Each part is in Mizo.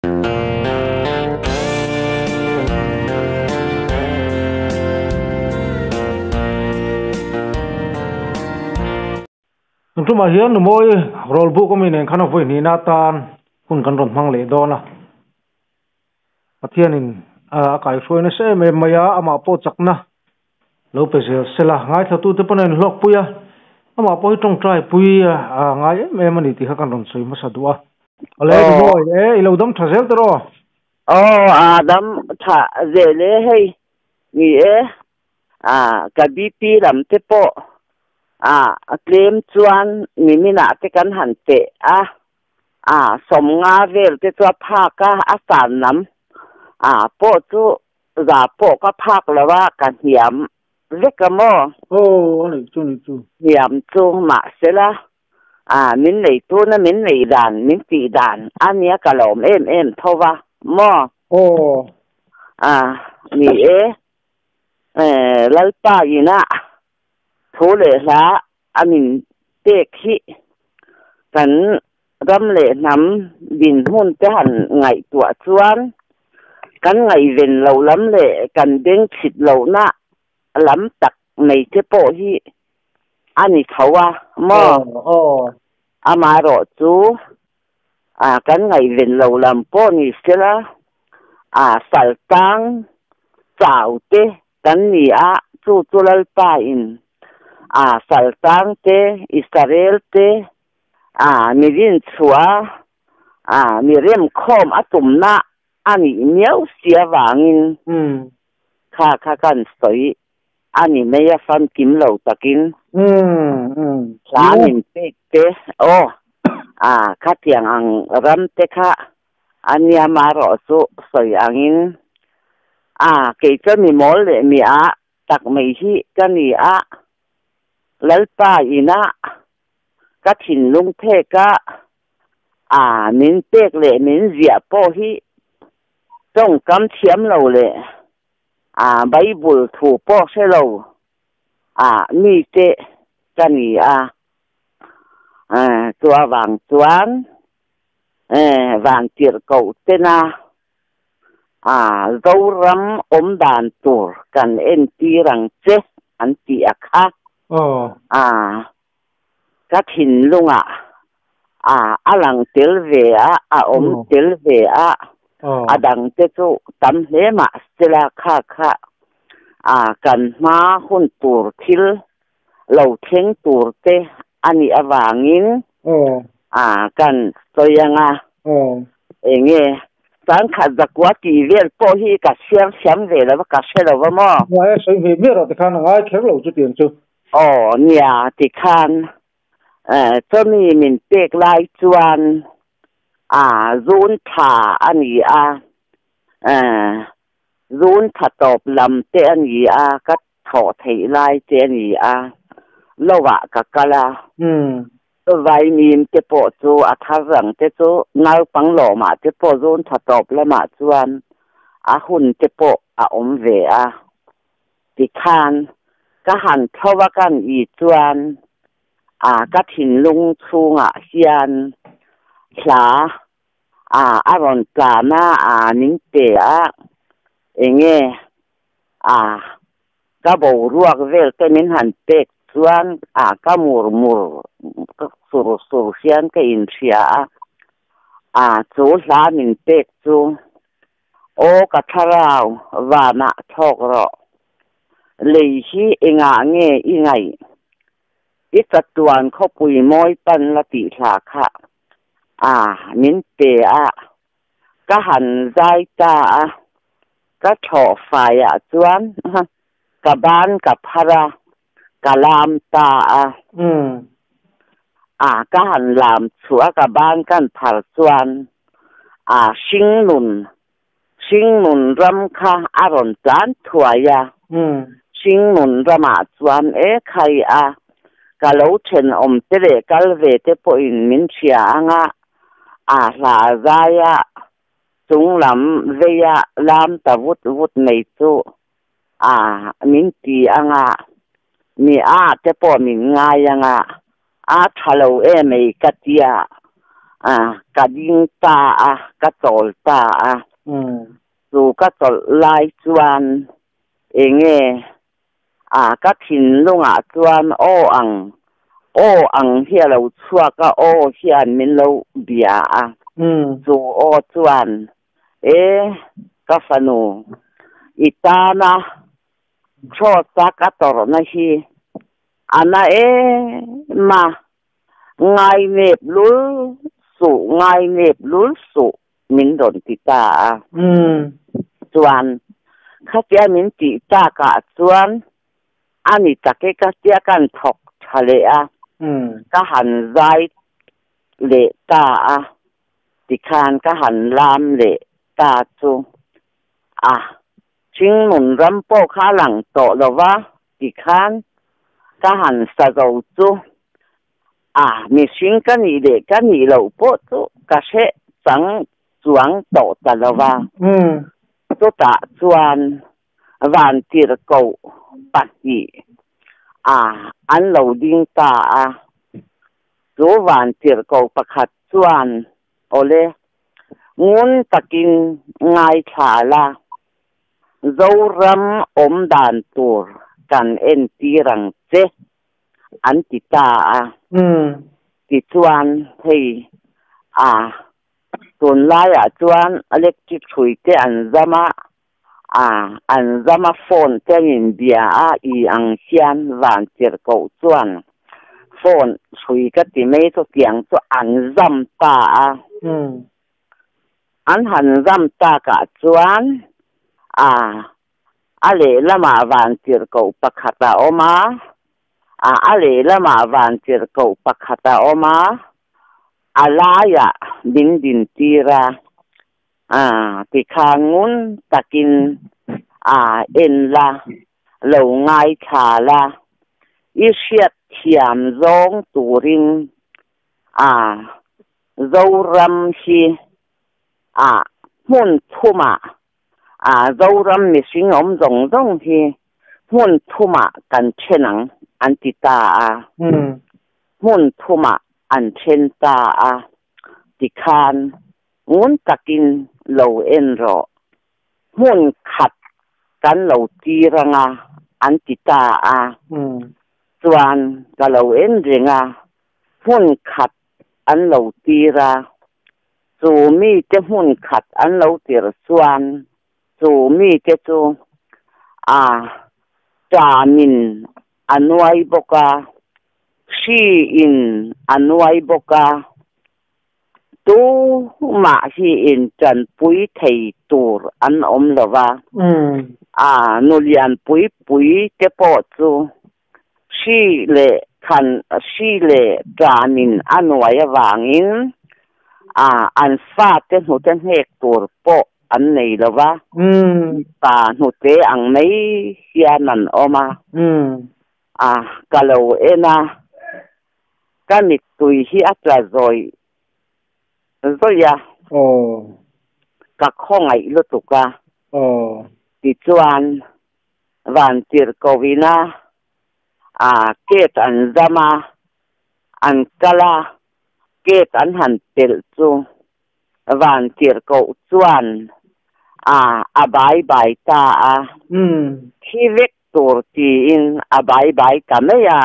Tun tumah hian Numawi Rawlbuk ami nen khan a vawi hnihna atan hun kan rawn hmang leh dawn a. Pathianin a kaihruai nasa em em mai a, amah pawh chakna lo pe zel sela, ngaithlatute pawn a inhlawkpui a, amah pawh hi tawngtai pui a ngai em em a ni tih kha kan rawn sawi hmasa duh a. Awle Numawi, e i lo dam tha zel tawh rawh. Aw a dam tha zel e hei, ni e, a ka BP lam te pawh a tlem chuan niminah te kan han teh a, A 50 vel te chu a phak a, a san lam a pawh chu za pawh ka phak lo a, ka hniam vek a maw? Aw, a nih chu, nih chu. Hniam chu mahsela a min nei tuna min neih dan, min tih dan a nia ka lawm em em tho va maw? Aw. A, ni e, Lalpa inah thu leh hla A min pek hi kan ram leh hnam dinhmun te han ngaihtuah chuan kan ngaihven loh lam leh kan beng chhit lohna lam tak mai te pawh hi a ni tho a maw? Amaherawh chu kan ngaihven loh lam pawh ni sela saltang chau te Kan ni a, chu chu Lalpa in a saltang te, Israel te, a mi rinchhuah a, a mi remkhawm a tumna a nih miau si avangin kha kha kan sawi a ni mai a, famkim lo takin hla min pek te, aw, a khatiang ang ram te kha A nia marawh chu sawi angin, A, kei chuan mi mawl leh mi a tak mai hi ka ni a, Lalpa inah ka thinlung phek a, a min pek leh min ziah pawh hi tawngkam thiam lo leh a Bible thu pawh hre lo a mite ka ni a, chu avang chuan Vantirhkoh tena Zoram awm dan tur kan entir ang che an tih a kha. Ka thinlungah a lang tel ve a, a awm tel ve a, a dangte chu tam hle mah sela kha kha kan hma hun tur thil lo thleng tur te a nih avangin kan sawi ang a, eng nge changkhat zakua tih vel pawh hi ka chhiar thiam ve lo va, ka hre lo va maw? Ngai a sawi ve miah rawh tikhan a ngai kher lo chutiang chu. Aw nia tikhan chawmi min pek lai chuan a zun tha a ni a, zun tha tawp lam te a ni a, ka Thawh theih lai te a ni a, lo ah ka kal a, vaimim te pawh chu a thar rang te chu naupang lawmah te pawh zun tha tawp lamah chuan a hun te pawh a awm ve a, tikhan ka han tho a kan i chuan a ka thinlung chhungah hian hla a a rawn tlan a, a min pe a, enge A, ka boruak vel te min han pek chuan a ka mur mur ka sur sur hian ka inhria a, a chu hla min pek chu Aw ka thlarau vanah thlawk rawh, lei hi engah nge i ngaih? I chatuan khawpui mawi pan la tih hla kha a min pe a, Ka han zai ta a, ka thlawh faiah chuan ka ban ka phar a, ka lam ta a. A, ka han lam chhuah a, ka ban kan phar chuan a hringnun, hringnun ram kha a rawn tlan thuai a. Hringnun ramah chuan e khai a, ka lo thenawm te leh kal ve te pawhin min hria ang a, A hla zaia chunglam veia lam ta vut vut mai chu a min ti ang a, mi a te pawh min ngai ang a, a tha lo emai ka tia, ka ding ta a, Ka chawl ta a. Chu ka chawlh lai chuan enge a ka thinlungah chuan aw ang aw ang hi a lo chhuak a, aw hian min lo bia a. Chu aw chuan e ka fanu i tana Kraws-a ka tawrhna hi a na em a, ngainep lul suh, ngainep lul suh min rawn ti ta a. Chuan khatia min tih takah chuan a ni tak e ka tia kan thawk tha leh a, ka han zai leh ta a, tikhan ka han lam leh ta chu a. Hringnun ram pawh kha a lang tawh lo va tikhan ka han sa zo chu a mihring ka nih leh ka nih loh pawh chu ka hre chang chuang tawh ta lo va. Chutah chuan vantirhkoh pahnih a an lo ding ta a, chu vantirhkoh pakhat chuan Awle, ngun takin ngaithla la, Zoram awm dan tur kan entir ang che, an ti ta a. Tichuan, hei a tunlaiah chuan electric hrui te an zam a, a an zam a phone te an inbia a i ang hian van tirhkoh chuan phone hrui ka ti mai chu tiang chu an zam ta a an han zam takah chuan a a lehlamah van tirhkoh pakhat a awm a a a lehlamah van tirhkoh pakhat a awm a a laiah min dintir a. A tikhan ngun takin a en la, lo ngaithla la, i hriat thiam zawng turin a Zoram hi a hmun thumah a Zoram mihring awm zawng zawng hi hmun thumah kan then ang an ti ta a, hmun thumah an then ta a tikhan Ngun takin lo en rawh, hmun khat kan lo tir anga an ti ta a, chuan ka lo en reng a, hmun khat an lo tir a, chu mite hmun khat an lo tir chuan chu mite chu a ṭamin a nuai bawk a, hriin a nuai bawk a. Tu mah hi intanpui thei tur an awm lo va, a nu lian pui pui te pawh chu hri leh khan hri leh ṭamin a nuai avangin a an fate hnute hnek tur pawh an nei lo va, mipa hnute ang mai hian an awm a, a ka lo en a. Ka mittui hi a tla zawih zawih a. Ka khawngaih lutuk a. Tichuan, Vantirhkohina a gate an zam a, an kal a, gate an han pelh chu Vantirhkoh chuan a a bai bai ta a. Thi vek tur tiin a bai bai ta mai a.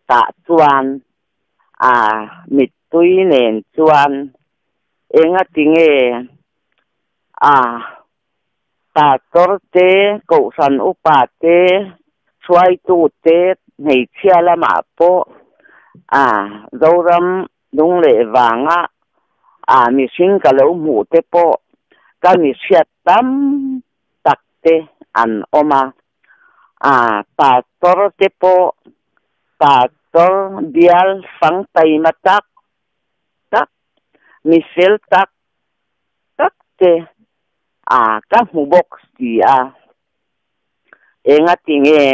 Tah chuan a mittui nen chuan engati nge a pastor te, kohhran upa te, hruaitu te, hmeichhia lamah pawh a Zoram lung leh vanga a mihring ka lo hmuh te pawh ka mi hriat tam tak te an awm a. A pastor te pawh pastor bial fang taima tak tak, mi fel tak tak te a ka hmu bawk si a. Engati nge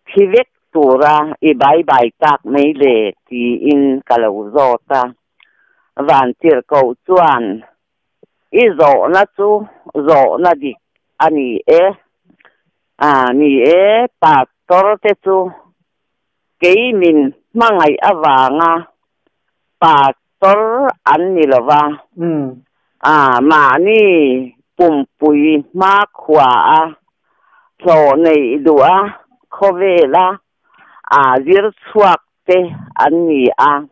thi vek tura i bai bai tak mai le tiin ka lo zawt a. Vantirhkoh chuan I zawhna chu zawhna dik a ni e. A ni e, pastor te chu kei min hmangaih avanga pastor Pastor an ni lova. A mahni pumpui hmakhua a hlawh neih duh a, khawvela a zir chhuak te an ni a.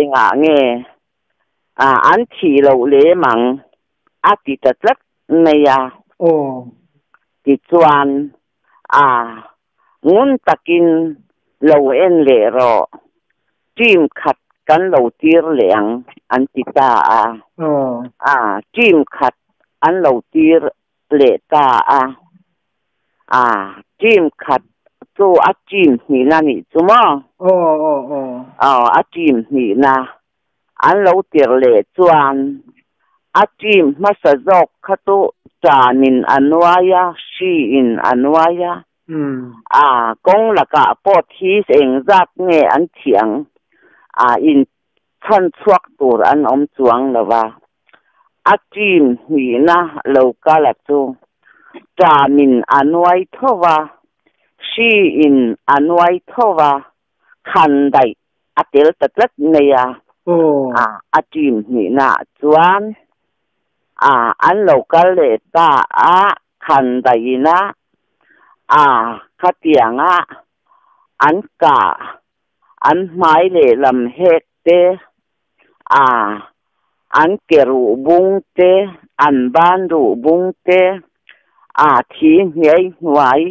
Engah nge an thih loh lem ang a ti ta tlat mai a. Tichuan a ngun takin lo en leh rawh, team khat kan lo tir leh ang an ti ta a. A team khat an lo tir leh ta a. A team khat chu a team hnihna nih chu maw? Aw, a team hnihna an lo tir leh chuan a team hmasa zawk kha chu tanin a nuai a, hriin a nuai a. A kawng lakah pawh thi engzat nge an thih ang a in chhan chhuak tur an awm chuang lo va. A team hnihna lo kal a chu tanin a nuai tho va, hriin a nuai tho va, khan daih a tel ta tlat mai a. A team hnihna chuan a an lo kal leh ta a khan daihina a khatianga an ka an hmai leh lam hek te a an ke ruh bung te an ban ruh bung te a thi hniai hnuai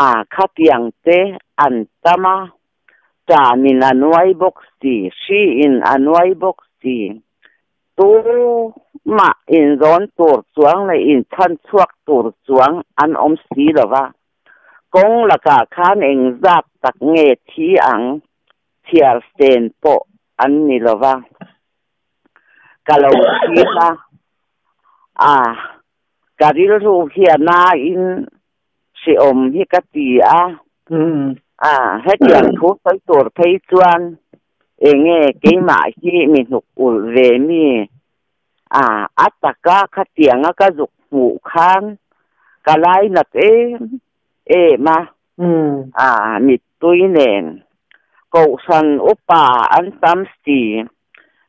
a khatiang te an tama tanin a nuai bawk si hriin a nuai bawk si tu ma in zawn tur chuang leh in chhan chhuak tur chuang an awm si lova kawng lakah khan engzat tak nge thi ang chhiar sten pawh an ni lova ka lo thila a ka rilru hian a in hreawm hi ka ti a a hetiang thu sawi tur phei chuan enge keimah hi mi hnuk ulh ve mi a a taka khatianga ka zuk hmuh khan ka lai nat em em a a mittui nen kohhran upa an tam si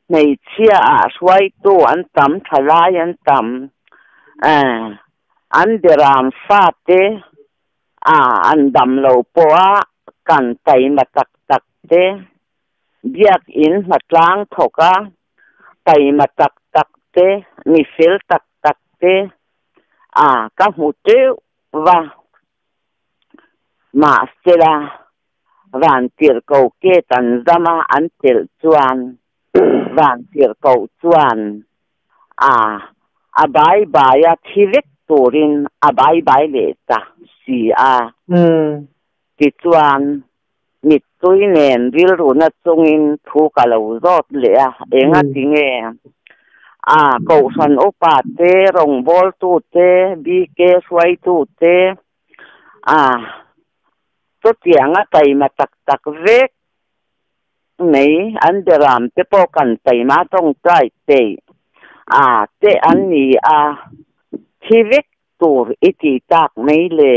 hmeichhia a hruaitu an tam thalai an tam an beram fa te a an dam lo pawh a kan taima tak tak te biak in hmatlang thawk a taima tak tak te mi fel tak tak te a ka hmu teuh va mahsela van tirhkoh ke tan zama an telh chuan van tirhkoh chuan a a bai bai a thi vek turin a bai bai leh ta si a tichuan mittui nen rilruna chungin thu ka lo zawt leh a enga tinge a kohhran upa te rawngbawltu te BK hruaitu te a chutianga taima tak tak vek mai an beram te pawh kan taima tawngtai peih a te an ni a thi vek tur i ti tak mai le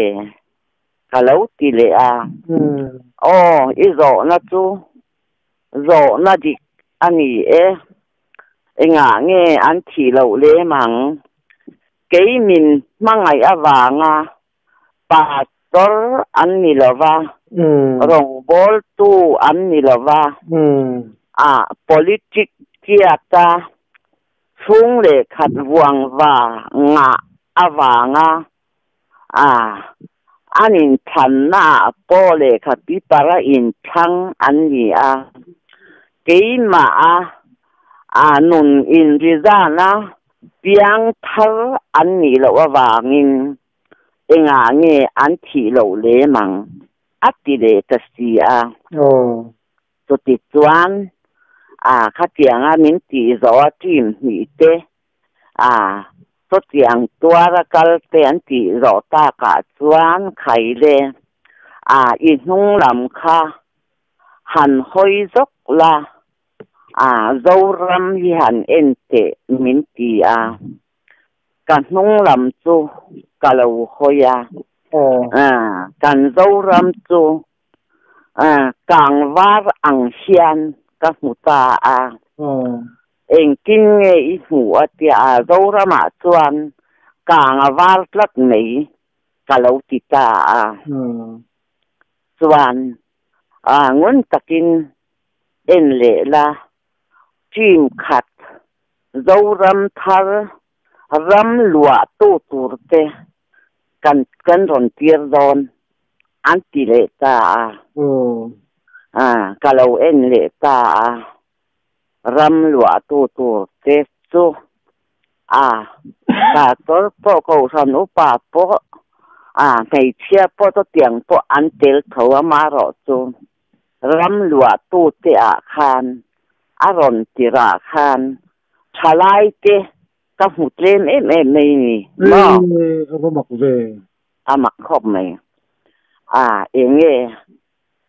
ka lo ti leh a aw i zawhna chu zawhna dik a ni e engah nge an thih loh lem ang kei min hmangaih awanga pastor an ni lova rawngbawltu an ni lova a politic tiata chhung leh khat vuang va nga awanga a an in thanna ah pawh lehkha pipara in thlang an ni a keimah a a nun in rizana piang thar an nih loh awangin engah nge an thih loh lem ang a ti leh ta si a chuti chuan a khatianga min tih zawh a team hnih te a chutiang tuara kal te an tih zawh takah chuan khai le a i hnung lam kha han hawi zawk la a Zoram hi han en teh min ti a ka hnung lam chu ka lo hawi a kan Zoram chu kangvar ang hian ka hmu ta a. Engtin nge i hmuh a tia a Zoramah chuan kang a var tlat mai ka lo ti ta a. Chuan a ngun takin en leh la team khat Zoram thar ram luah tu tur te kan kan rawn tir dawn an ti leh ta a. A ka lo en leh ta a ram luah tu tur te chu a pastor pawh kohhran upa pawh a hmeichhia pawh chu tiang pawh an tel tho a marawh chu ram luah tu te ah khan a rawn tirah khan thalai te ka hmu tlem em em mai ni maw. A va mak ve. A mak khawp mai. A enge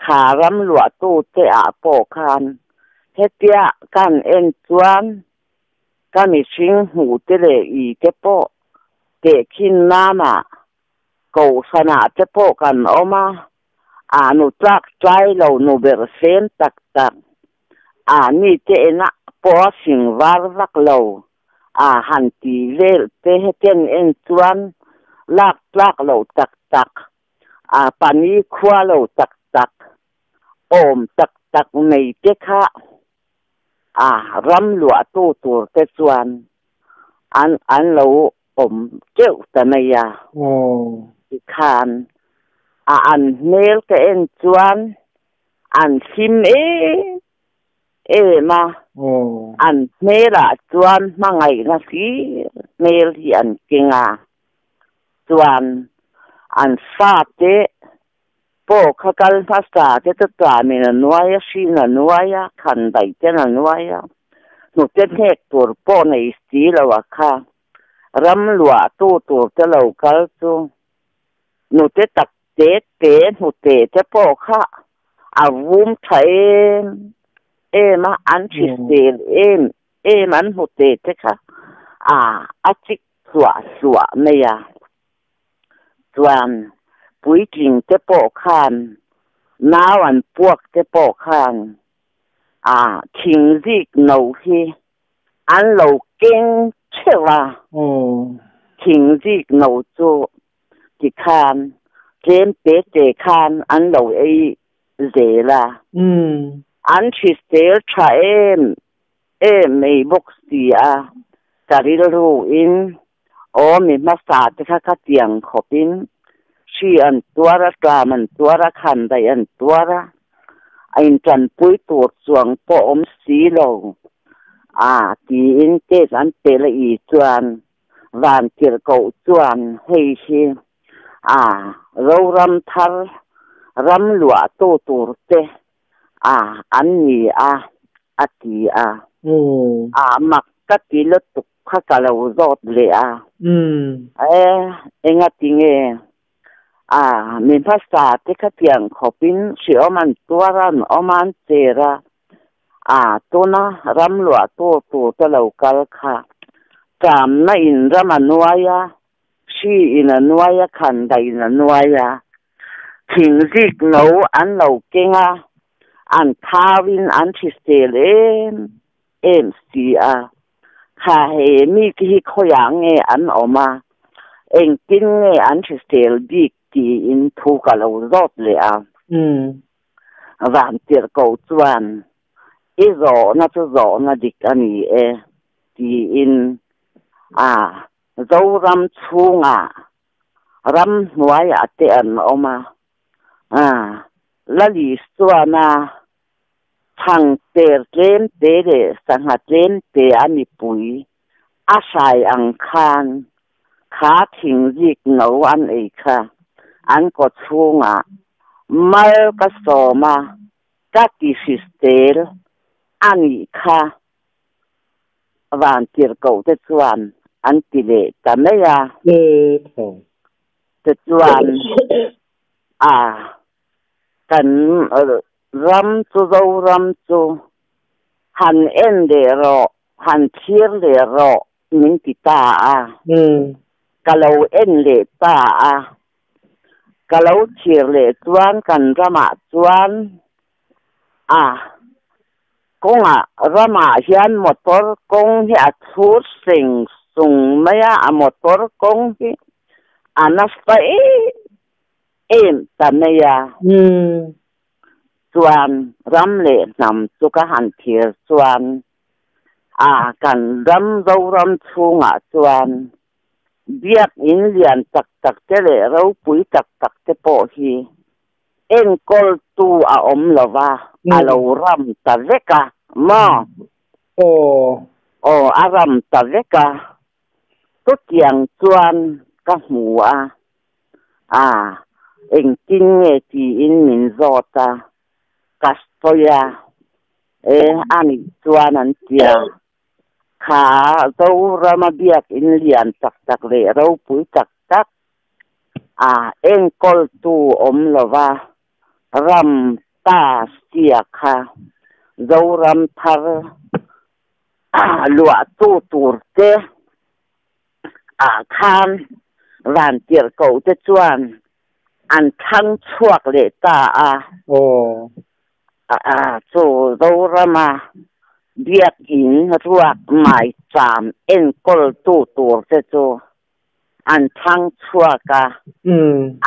kha ram luah tu te ah pawh khan hetia kan en chuan ka mihring hmuh te leh i te pawh tehkhin nanah kohhranah te pawh kan awm a, a nu tlak tlai lo nu ber fem tak tak a mi te enah pawh a fing var vak lo a han ti vel te hetiang en chuan lak tlak lo tak tak a pani khua lo tak tak awm tak tak mai te kha a ram luah tu tur te chuan an an lo awm teuh ta mai a. Tikhan a an hmel ka en chuan an hlim em em a. An hmelah chuan hmangaihna hlir hmel hi an keng a. Chuan an fate pawh kha kal hmasa te chu tlamin a nuai a, hrin a nuai a, khan daih ten a nuai a. Hnute hnek tur pawh nei si lo a kha ram luah tu tur te lo kal chu nute tak te te hnute te pawh kha a vum tha em em a, an hrisel em em an hnute te kha a a chik hluah hluah mai a. Chuan puitling te pawh khan nau an puak te pawh khan a thingzik no hi an lo keng theuh a. Thingzik no chu tikhan tlem te te khan an lo ei zel a. An hrisel tha em em mai bawk si a, ka rilru in aw mi hmasa te kha ka tiang khawpin hri an tuar a, tlam an tuar a, khan daih an tuar a, a intanpui tur chuang pawh awm si lo a tiin case an pe la i chuan van tirhkoh chuan hei hi a Zoram thar ram luah tu tur te a an ni a a ti a. A mak ka ti lutuk kha ka lo zawt leh a. E engati nge a mi hmasa te kha tiang khawpin hriawm an tuar a, an awm a, an cher a. A tuna ram luah tu tur te lo kal kha tlamna in ram a nuai a, hri in a nuai a, khan daih in a nuai a, thingzik no an lo keng a, an thauin an hrisel em em si a. Kha he mi te hi khawiah nge an awm a, engtin nge an hrisel bik tiin thu ka lo zawt leh a. Van tirhkoh chuan i zawhna chu zawhna dik a ni e tiin a Zoram chhungah ram hnuaiah te an awm a. A Lali chuan a thang ter tlem te leh sangha tlem te a mipui a hrai ang khan kha thingzik no an ei kha an kaw chhungah mal ka sawm a, ka ti hrisel a nih kha van tirhkoh te chuan an ti leh ta mai a. Tichuan a kan ram chu Zoram chu han en leh rawh, han thlir leh rawh min ti ta a. Ka lo en leh ta a. Ka lo thlir leh chuan kan ramah chuan a. Kawngah ramah hian motor kawng hi a thur seng sung mai a, a motor kawng hi a nasa em em ta mai a. Chuan ram leh hnam chu ka han thlir chuan a kan ram Zoram chhungah chuan biakin lian tak tak te leh ropui tak tak te pawh hi Enkawltu a awm lo va, a lo ram ta vek a, maw? Aw. Aw, a ram ta vek a. Chutiang chuan ka hmu a, a, engtin nge tiin min zawt a, ka sawi a, e, a nih chuan an ti a. Kha Zorama biakin lian tak tak leh ropui tak tak a enkawltu awm lova ram ta sia kha Zoram thar luahtu tur te ah khan vantirhkoh te chuan an thlang chhuak leh ta a. Chu Zorama biakin ruak maicham enkawltu tur te chu an thlang chhuak a,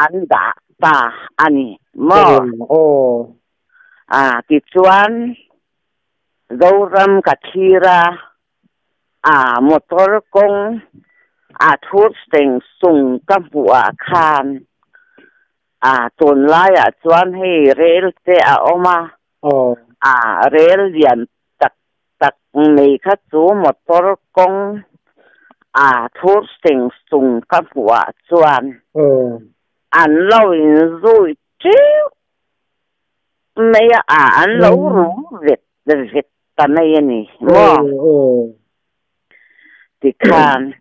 an dah ta a ni maw? A, tichuan Zoram ka thlir a, a motor kawng a thur seng sung ka hmuh ah khan a tunlaiah chuan hei rel te a awm a, a rel lian tak tak nei kha chu motor kawng a thur seng sung ka hmuh ah chuan an lo inzui teuh mai a, a an lo rum vet vet ta mai a ni maw? Tikhan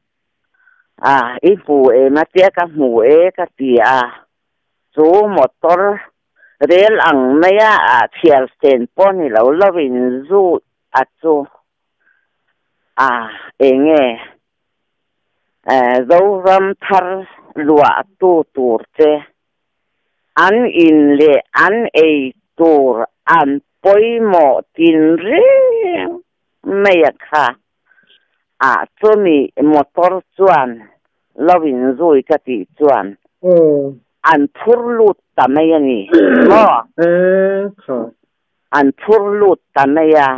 a i hmu em a tia ka hmu e ka ti a, chu motor Rel ang maia a chhiar sen pawh ni lo lo in zu a chu a enge Zoram thar luah tu tur che an in leh an ei tur an pawimawh tin reng mai a kha a chumi motor chuan lo in zui ka tih chuan an phur lut ta mai a ni maw? An phur lut ta mai a.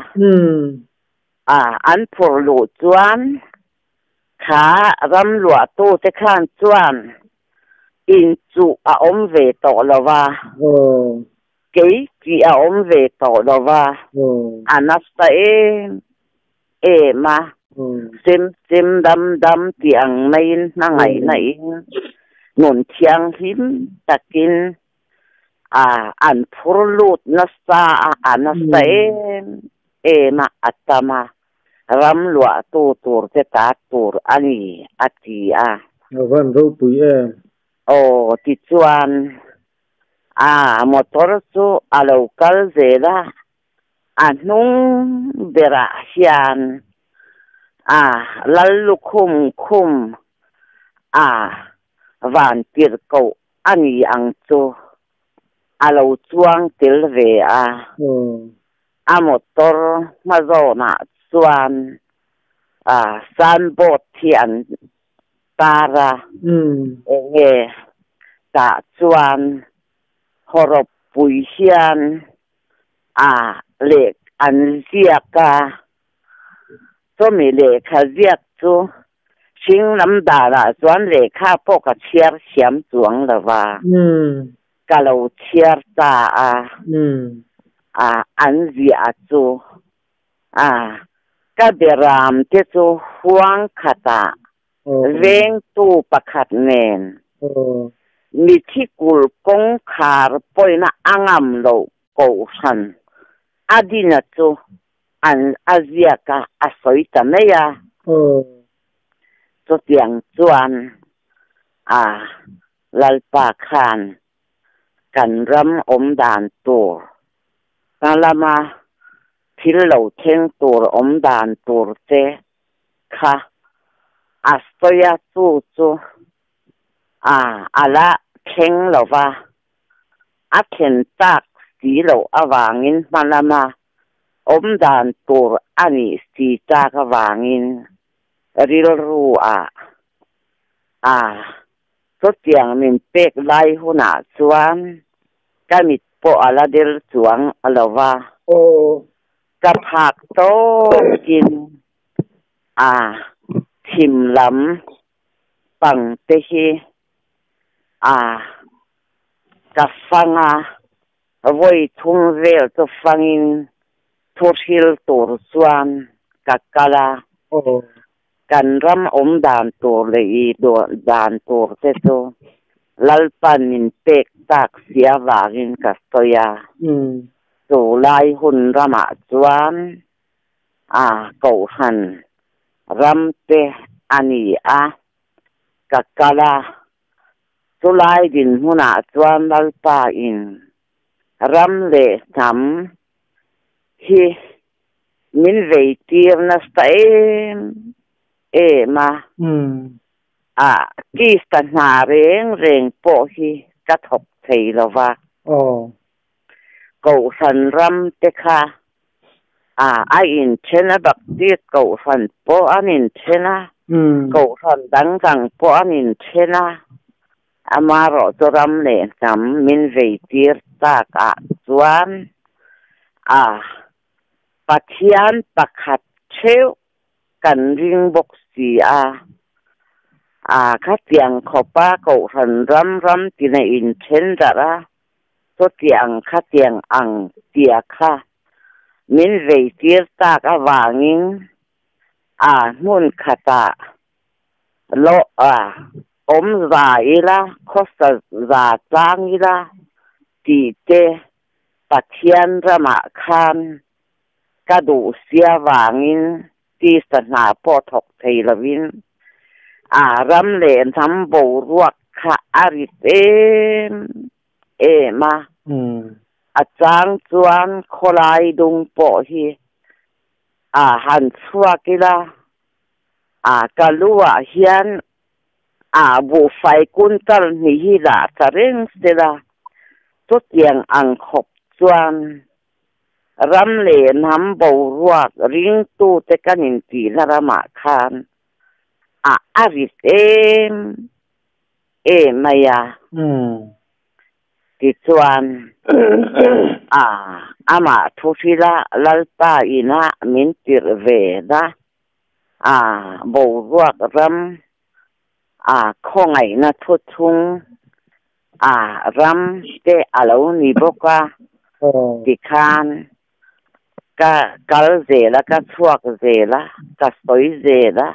A, an phur luh chuan kha ram luahtute khan chuan inchuh a awm ve tawh lo va, kei tih a awm ve tawh lo va, a nasa em em a, sim sim dam dam tih ang maiin hmangaihna in nun thianghlim takin a an phur lut nasa a, a nasa em em a, a tam a, ram luahtu tur te ta tur a ni a ti a. A van ropui em? Aw tichuan a motor chu a lo kal zel a, A hnung berah hian a lal lukhum khum a van tirhkoh a ni ang chu a lo chuang tel ve a. A motor hma zawnah chuan signboard hi an tar a, enge tah chuan hawrawp pui hian a leh an ziak a, chumi lehkha ziak chu hring lam danah chuan lehkha pawh ka chhiar thiam chuang lo va, ka lo chhiar ta a, a an ziah chu a ka beram te chu huang khatah vengtu pakhat nen mithi kulh kawngkhar pawina a ngam loh kohhran a dina chu an a ziak a, a sawi ta mai a. Chutiang chuan a Lalpa khan kan ram awm dan tur hma lama thil lo thleng tur awm dan tur te kha a sawi a, chu chu a a la thleng lo va, a thlen tak si loh avangin hma lama Awm dan tur a nih si tak avangin rilru ah a chutiang min pek lai hunah chuan ka mit pawh a la del chuang lo va. Ka phak tawkin a thim lam pang te hi a ka fang a, vawi thum vel chu fangin thu hril tur chuan ka kal a. Kan ram awm dan tur leh i dan tur te chu Lalpan min pek tak si avangin ka sawi a. Chu lai hun ramah chuan a Kohhran ram te a ni a, ka kal a. Chu lai dinhmunah chuan Lalpa in ram leh hnam hi min veitir nasa em em a. A tista hna reng reng pawh hi ka thawk thei lo va. Kohhran ram te kha a a inthen a, Baptist Kohhran pawh an inthen a, Kohhran dang dang pawh an inthen a, amarawhchu ram leh hnam min veitir tak ah chuan a Pathian pakhat theuh kan ring bawk si a, a khatiang khawpa Kohhran ram ram tina inthen darh a, Chutiang khatiang ang tia kha min veitir tak avangin a hmun khatah lawh a awm za ila, khawsa za tlang ila tih te Pathian ramah khan ka duh sia vangin tisa hna pawh thawk thei lovin a ram leh hnam boruak kha a rit em em a. A chang chuan khawlai dung pawh hi a han chhuak ila, a ka lu ah hian a buhfai kuntal hnih hi dah ta reng sela, chutiang ang khawp chuan Ram leh hnam boruak ringtute kan intihna ramah khan a a rit em em mai a. Tichuan, a amah thuhrila Lalpa ina min tirh ve na a boruak ram a khawngaihna thuchhung a ram te a lo ni bawk a, tikhan ka kal zel a, ka chhuak zel a, ka sawi zel a,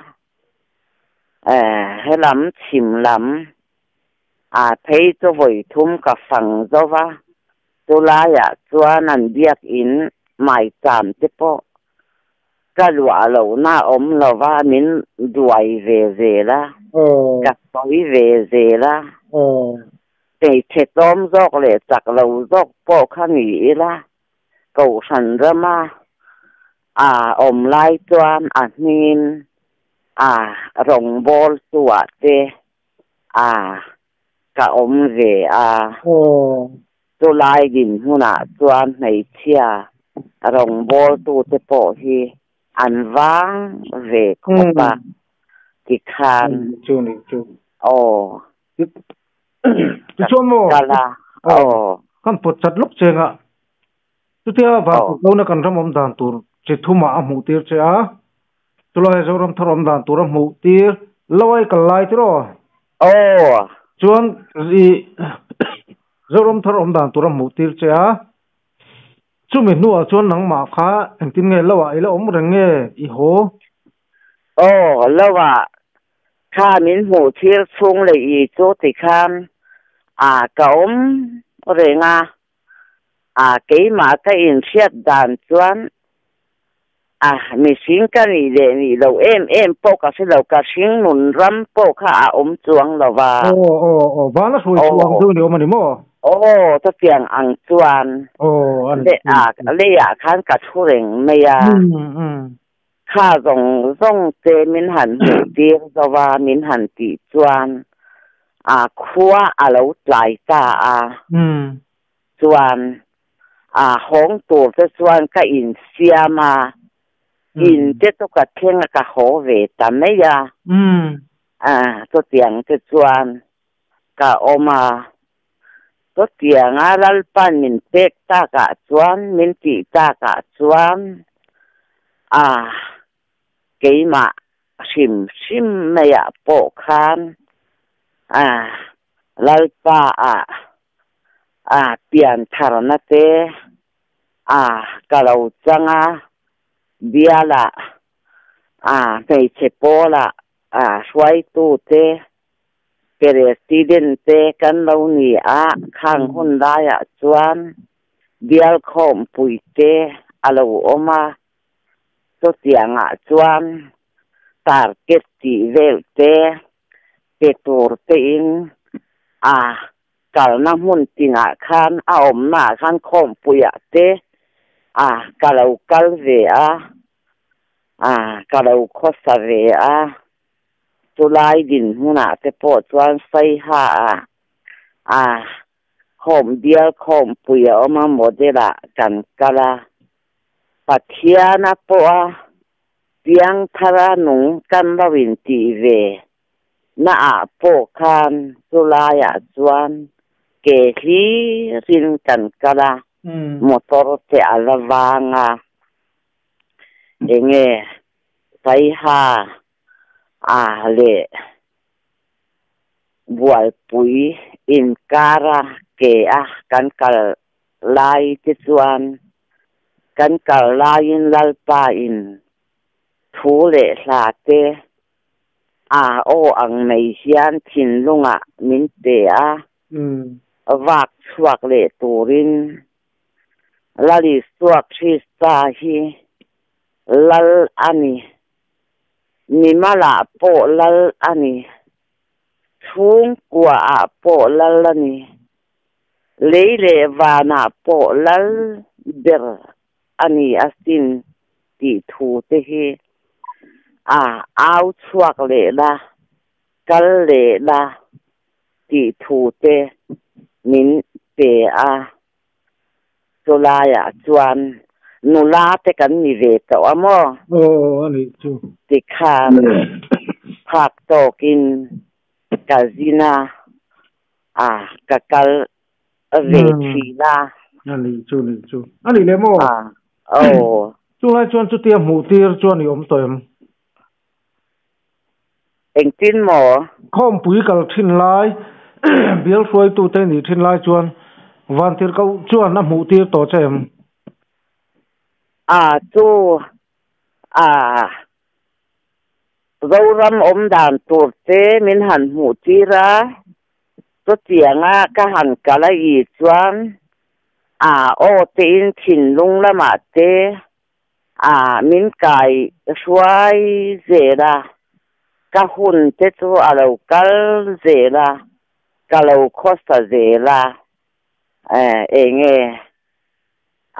helam chhim lam a phei chu vawi thum ka fang zo va, chulaiah chuan an biakin maicham te pawh Ka luah lohna a awm lo va, min duai ve zel a, ka sawi ve zel a. Hmeichhe tlawm zawk leh chak lo zawk pawh kha ni ila, Kohhran rama a awm lai chuan a hmingin a rawngbâwl tuah te a ka awm ve a. Chulai dinhmunah chuan hmeichhia rawngbawltute pawh hi an vang ve khawp a, tikhan aw ka kal a, aw. Kan pawt chat lawk cheng a, chutia Vanpukona kan ram awm dan tur chi thumah a hmuh tir che a, chulai Zoram thar awm dan tur a hmuh tir lo a i kal lai tiraw? Aw. Chuan i Zoram thar awm dan tur a hmuh tir che a, chumi hnuah chuan nangmah kha engtin nge lo ah i la awm reng nge i haw? Aw, lo ah kha min hmuh thir chhung leh i chu tikhan a ka awm reng a, a keimah ka inhriat dan chuan A, mihring ka nih leh nih loh em em pawh ka hre lo, ka hring nun ram pawh kha a awm chuang lo va. Aw, aw, aw, van a hruai chu ang chu ni awm a ni maw? Aw, chutiang ang chuan Aw, a ni. A, leiah khan ka thu reng mai a. Kha zawng zawng te min han hmuh tir zo va, min han tih chuan a khua a lo tlai ta a. Chuan. A hawng tur te chuan ka insiam a, in te chu ka thleng a ka haw ve ta mai a. A chutiang te chuan ka awm a. Chutianga Lalpa'n min pek takah chuan, min tih takah chuan a keimah hrim hrim maiah pawh khan a Lalpa ah a piantharna te a ka lo chang a, bialah a hmeichhe pawlah a hruaitute President te kan lo ni a, khang hun laiah chuan bial khawmpui te a lo awm a, chutiangah chuan target tih vel te pe tur tein a kalna hmun tinah khan a awmnaah khan khawmpuiah te a ka lo kal ve a, a ka lo khawsa ve a. Chulai dinhmunah te pawh chuan Saiha ah a khawm bial khawmpui a awm a, model ah kan kal a. Pathiana pawh a piangthara nung kan lo intih ve na ah pawh khan chulaiah chuan ke hlirin kan kal a, motor te a la vang a, enge Saiha a leh bualpui inkara ke a kan kal lai te chuan kan kal laiin Lalpa in thu leh hla te a aw ang mai hian thinlungah min pe a, vak chhuak leh turin Lal Isua Krista hi Lal a ni. Mimalah pawh lal a ni. Chhungkuaah pawh lal a ni. Lei leh vanah pawh lal ber a ni asin tih thu te hi a au chhuak leh la, kal leh la tih thu te min pe a. Chulaiah chuan nula te kan ni ve tawh a maw? Aw, a nih chu. Tikhan phak tawkin ka zin a, a ka kal ve thin a. A nih chu, nih chu. A nih leh maw? A, aw. Chulai chuan chutia hmuh tir chuan i awm tawh em? Engtin maw? Khawmpui kal thin lai, bial hruaitute nih thin lai chuan Vantirhkoh chuan a hmuh tir tawh che em? A chu a Zoram awm dan tur te min han hmuh tir a, chutianga ka han kal a i chuan a aw tein thinlung lamah te A, min kai hruai zel a, ka hun te chu a lo kal zel a, ka lo khawsa zel a, eng nge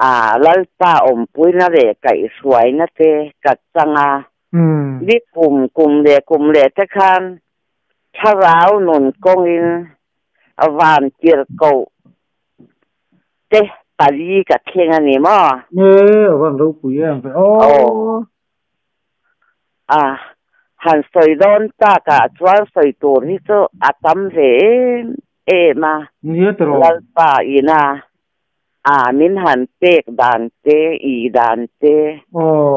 a Lalpa awmpuina leh kaihhruaina te ka chang a, ni kum kum leh kum leh te khan thlarau nun kawngin van tirhkoh Te pali ka thleng a ni maw? E, a van ropui em ve aw. Aw. A, han sawi dawn takah chuan sawi tur hi chu a tam ve em em a. Nia tiraw? Lalpa ina a min han pek dan te, i dan te,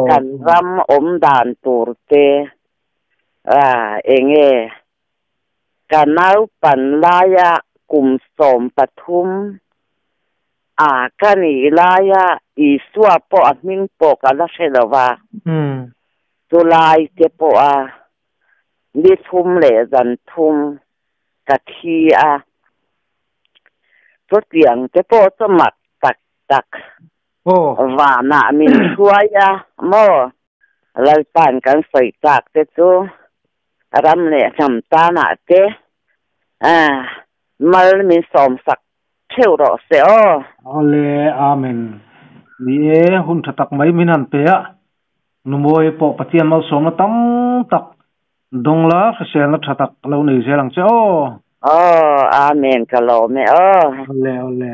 kan ram awm dan tur te, a enge Ka naupan laia kum 13 a ka nih laia Isua pawh a hming pawh ka la hre lo va, chulai te pawha ni thum leh zan thum ka thi a, chutiang te pawh chu mak tak tak vanah min hruai a maw? Lalpa'n kan sawi tak te chu Ram leh hnam tanah te mal min sawmsak theuh rawh se aw. Awle, Amen. Ni e, hun tha tak mai min han pe a, Numawi pawh Pathian malsawmna tam tak dawng la hriselna tha tak lo nei zel ang che aw. Aw, Amen ka lawm e aw. Awle, awle.